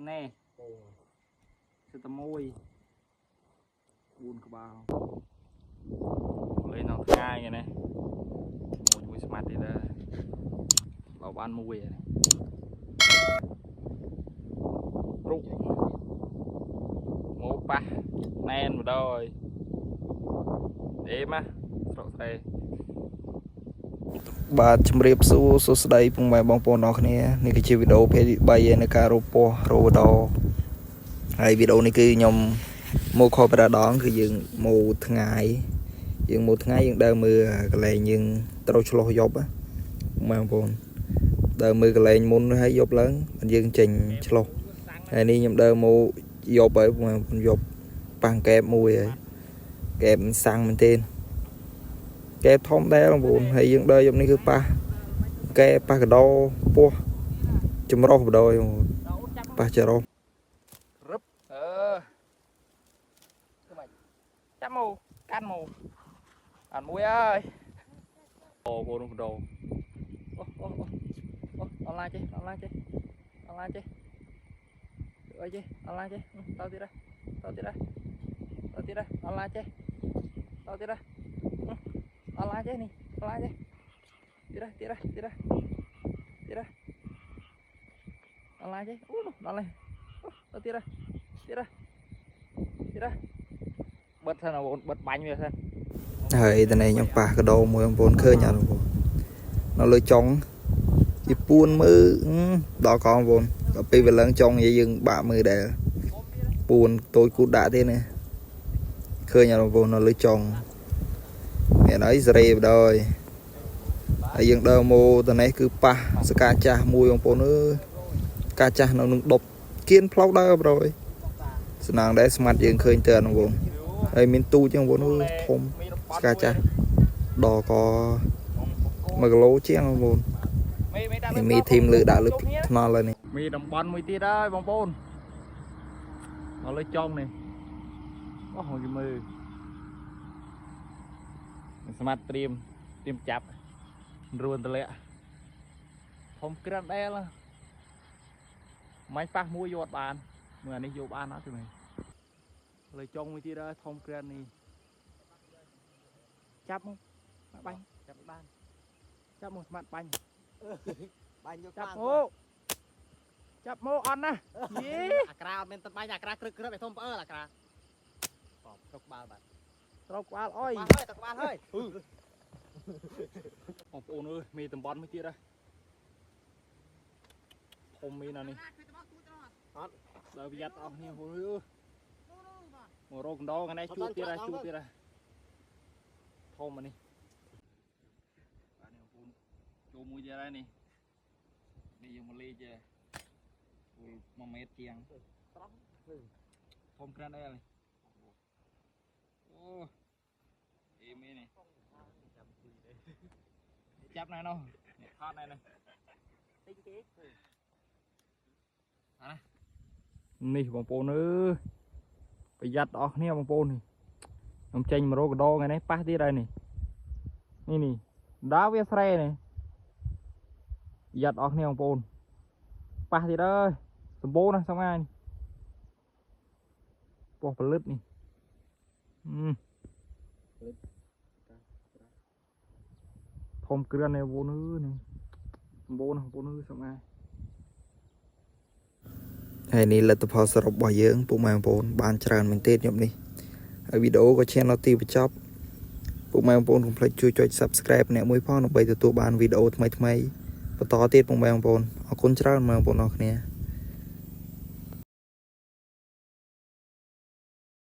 ណែសិតតែមួយ4ក្បាលលេងដល់ថ្ងៃនេះមួយមួយស្មាត់ទៀតដែរបើបានមួយហើយរុកមកប៉ះណែនម្ដងអេម៉ាស្រុកស្រែ បាទជំរាបសួរសួស្តីពុកម៉ែបងប្អូនអរគ្នានេះគឺជាវីដេអូភាគទី3ឯនៅការរកពស់រកដហើយវីដេអូនេះគឺខ្ញុំមកខុសប្រដងគឺយើងមកថ្ងៃយើងមកថ្ងៃយើងដើរមើលកន្លែងយើងត្រូវឆ្លោះយប់ណាពុកម៉ែបងប្អូនដើរមើលកន្លែងមុនហើយយប់ឡើងបានយើងចេញឆ្លោះហើយនេះខ្ញុំដើរមកយប់ហើយពុកម៉ែបងប្អូនយប់ប៉ះកែបមួយហើយកែបសាំងមែនទេ កែបធំដែរបងប្អូនហើយយើងដើរយប់នេះគឺប៉ះកែបប៉ះកដោពោះចម្រុះបដ ாய் បងប្អូនប៉ះចរោះ រឹបអឺធ្វើម៉េចចាប់មកកាន់មកអានមួយហើយអូបងនោះកដោអូអូអូអូអនឡាញចេះអនឡាញចេះអនឡាញចេះអីចេះអនឡាញចេះតទៀតតទៀតតទៀតអនឡាញចេះតទៀតអនឡាញចេះនេះអនឡាញចេះទៀតទៀតទៀតទៀតអនឡាញចេះអូនោះដល់ហើយអូតទៀតទៀតទៀតបិទសិនបងបិទបាញ់វាសិន ហើយតនេះខ្ញុំប៉ះកដោមួយបងប្អូនឃើញអត់បងប្អូននៅលើចុងជាពួនមើលដល់កងបងប្អូនដល់ពេលវាឡើងចុងនិយាយយើងបាក់មើលដែរពួនតូចគូដាក់ទេណាឃើញអត់បងប្អូននៅលើចុងមានអីសេរីបដ ாய் ហើយយើងដើរមកតនេះគឺប៉ះសកាចាស់មួយបងប្អូនអើយកាចាស់នៅនឹងដប់គៀនផ្លូវដើរបដ ாய் ស្នាងដែរស្មាត់យើងឃើញទៅអត់បងប្អូនហើយមានទូចចឹងបងប្អូនអើយធំ ស្កាចាស់ដល់ក៏1គីឡូជាងបងប្អូននេះមីធីមលើដាក់លើថ្នល់ហើយនេះ មានតំបន់មួយទៀតហើយបងប្អូនមកលើចុងនេះអូគេមើលស្មាត់ត្រៀមត្រៀមចាប់រួនតលាក់ធំក្រាន់ដែលមាញ់ប៉ះមួយយកអត់បានមើលអានេះយកបានអត់ទេមើលលើចុងមួយទៀតហើយធំក្រាន់នេះចាប់មកបាញ់ ចាប់បាន ចាប់មកស្មាត់បាញ់ បាញ់យក ចាប់មកចាប់មកអត់ណាយី អាក្រាអត់មានទឹកបាញ់អាក្រាក្រឹកក្រឹកឲ្យធំផ្អើលអាក្រាបត្រកបាល់បាទ ត្រូវក្បាលអុយ បាល់ហើយត្រកបាល់ហើយ បងប្អូនអើយមានតំបន់មួយទៀតហ៎ធំមានអានេះ អត់ ដល់ប្រយ័ត្នអស់គ្នាបងប្អូនអើយមករកកណ្ដងថ្ងៃនេះជួបទៀតហ៎ជួបទៀតហ៎ធំអានេះបាទនេះបងប្អូនចូលមួយទៀតហើយនេះនេះយើងមកលេខ1ម៉ែត្រជាង ត្រង់ ធំក្រាន់ដែរនេះអូអេមីនេះចាប់ណែនោះនេះថតណែនេះ តិចគេ នេះបងប្អូនអើយប្រយ័ត្នអស់គ្នាបងប្អូននេះខ្ញុំចេញមករកកដងថ្ងៃនេះប៉ះទៀតហើយនេះនេះនេះដាវវាស្រែនេះប្រយ័ត្នអស់គ្នាបងប្អូនប៉ះទៀតអើយសម្បូរណាស់សម្ងាញ់ពោះផលិតនេះហឹមធំគ្រឿននេះបងប្អូនអើយនេះសម្បូរណាស់បងប្អូនអើយសម្ងាញ់ ហើយនេះលទ្ធផលសរុបរបស់យើងពុកម៉ែបងប្អូនបានច្រើនមែនទេខ្ញុំនេះហើយវីដេអូក៏ឈានដល់ទីបញ្ចប់ពុកម៉ែបងប្អូនកុំភ្លេចជួយចុច Subscribe អ្នកមួយផងដើម្បីទទួលបានវីដេអូថ្មីៗបន្តទៀតពុកម៉ែបងប្អូនអរគុណច្រើនម៉ែបងប្អូនអរគ្នា។